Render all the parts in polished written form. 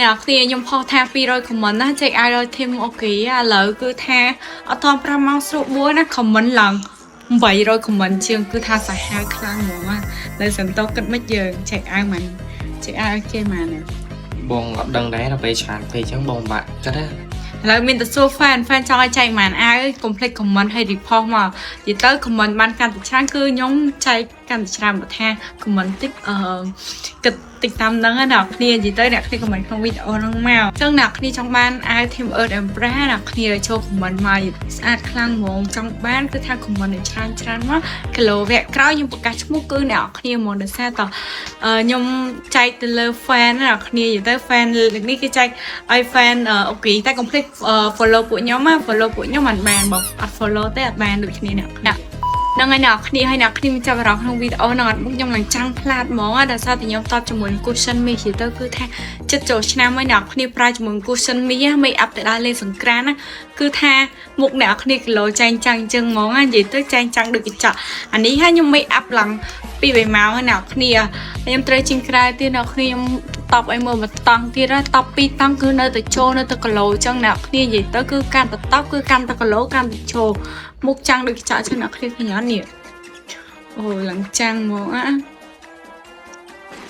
អ្នកគ្នាខ្ញុំផុសថា200 comment ណាចែកអាវដល់ team អូខេឥឡូវគឺថាអត់ទាន់5ម៉ោងស្រួលបួនណា comment ឡើង800 comment ជាងគឺថាសាហាវខ្លាំងហ្មងណានៅសន្តោគិតមិនយើងចែកអាវមិនចែកអាវគេមកណា បងអត់ដឹងដែរដល់ពេលច្រើនពេកអញ្ចឹងបងបាក់គិតណា ឥឡូវមានតែសួរ fan fan ចង់ឲ្យចែកប៉ុន្មានអាវកុំភ្លេច comment ហើយ repost មកនិយាយទៅ comment បានកាន់តែច្រើនគឺខ្ញុំចែកកាន់តែច្រើនបើថា comment តិចគិតតិចតាមហ្នឹងណាអ្នកគ្នានិយាយទៅអ្នកគ្នា comment ក្នុងវីដេអូហ្នឹងមកអញ្ចឹងអ្នកគ្នាចង់បានអាវ Team Earth Empress អ្នកគ្នាចូល comment មកស្អាតខ្លាំងហ្មងចង់បានគឺថា comment ឲ្យច្រើនច្រើនមកគីឡូវគ្គក្រោយខ្ញុំប្រកាសឈ្មោះគឺអ្នកគ្នាហ្មងដោយសារតខ្ញុំចែកទៅលើ fan ណាអ្នកគ្នានិយាយទៅ fan លើកនេះគេចែកឲ្យ fan អូខេតែកុំភ្លេច follow ពួកខ្ញុំណា follow ពួកខ្ញុំអត់បានបើអត់ follow ទេអត់បានដូចគ្នាអ្នកគ្នាហ្នឹងហើយអ្នកគ្នាហើយអ្នកគ្នាមានចាប់អារម្មណ៍ក្នុងវីដេអូហ្នឹងអត់មុខខ្ញុំឡើងចាំងផ្លាតហ្មងដោយសារតែខ្ញុំតបជាមួយ cushion mist និយាយទៅគឺថាចិត្តចូលឆ្នាំហើយអ្នកគ្នាប្រើជាមួយ cushion mist make up ទៅដល់លេងសង្ក្រានណាគឺថាមុខអ្នកគ្នាគីឡូចែងចាំងអញ្ចឹងហ្មងណានិយាយទៅចែងចាំងដូចកញ្ចក់អានេះហើយខ្ញុំ make up ឡើងពី3ម៉ោងហើយអ្នកគ្នាខ្ញុំត្រូវជិះក្រៅទៀតអ្នកគ្នាខ្ញុំតបឲ្យមើលមួយតង់ទៀតតបពីរតង់គឺនៅតែចូលនៅតែគីឡូអញ្ចឹងអ្នកគ្នានិយាយទៅគឺកាន់តែតបគឺកាន់តែគីឡូកាន់តែចូលមុខចាំងដូចកញ្ចក់អញ្ចឹងអ្នកគ្នាឃើញអត់នេះអូឡើងចាំងហ្មងអា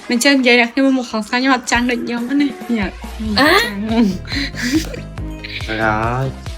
មិនចឹងនិយាយអ្នកគ្នាមុខខាងស្អាខ្ញុំអត់ចាំងដូចខ្ញុំណាញ៉ាំចាំង ហើយ។